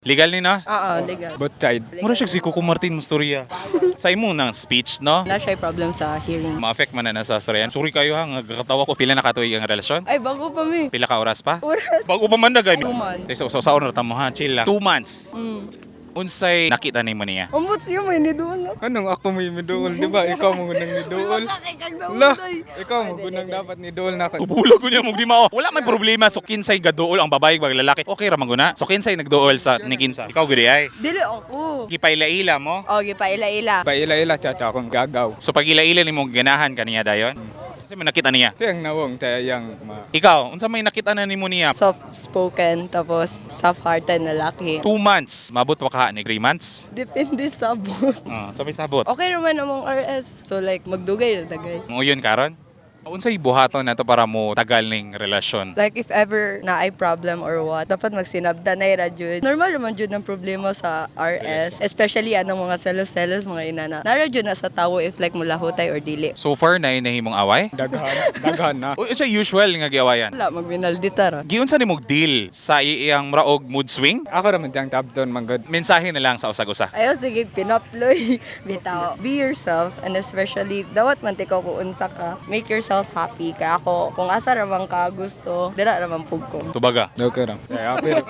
Legal ni, no? Oo, legal. Both side. Mura siya si Coco Martin mo storya. Sa imo ng speech, no? Wala siya problem sa hearing. Ma-affect man na sa storya. Sorry kayo ha, nga gakatawa ko. Pila na katuig ang relasyon? Ay, bago pa mi. Pila ka oras pa? Oras. Bago pa man na gani. 2 months. Tay sa usaw na tamo ha, chill lang. 2 months. Unsay nakita nimo niya? Ambot siya may niduol na. Anong ako may miduol, di ba? Ikaw mo nang niduol. La, ikaw mo gunang dapat niduol na ka. Tubulag ko niya mong di mao. Wala may problema so kinsay gaduol ang babae bag lalaki. Okay ra man guna. So kinsay nagduol sa ni kinsa. Ikaw gudi ay. Dili ako. Gipaila-ila mo. O, gipaila-ila. Paila-ila cha akong gagaw. So pag ila-ila nimo ganahan kaniya dayon. Unsa may nakita niya? Siyang nawong cha yang ma. Ikaw, unsa may nakita na nimo niya? Soft-spoken, tapos soft-hearted na laki. 2 months. Mabot pa ka ni 3 months? Depende sa sabot. Oh, sabay sabot. Okay naman among RS. So like, magdugay na dagay. Mo yun karon? Unsay buhaton nato para mo tagal ning relasyon? Like if ever na ay problem or what, dapat magsinabta na ira jud. Normal naman jud ang problema sa RS, especially anong mga selos-selos mga inana. Nara jud na sa tawo if like mulahutay or dili. So far na inahimong away? Daghan, daghan na. Uy, unsay usual nga giawayan? Wala magbinaldita ra. Giunsa nimog deal sa iyang mraog mood swing? Ako raman diyang tabton manggod. Mensahe na lang sa usag-usa. Ayaw sige pinaploy. Bitaw. Be yourself and especially dawat man tikaw kung unsa ka. Make yourself happy kay ako kung asa ra man ka gusto, dira ra man pug ko. Tubaga. Okay ra. Kaya pero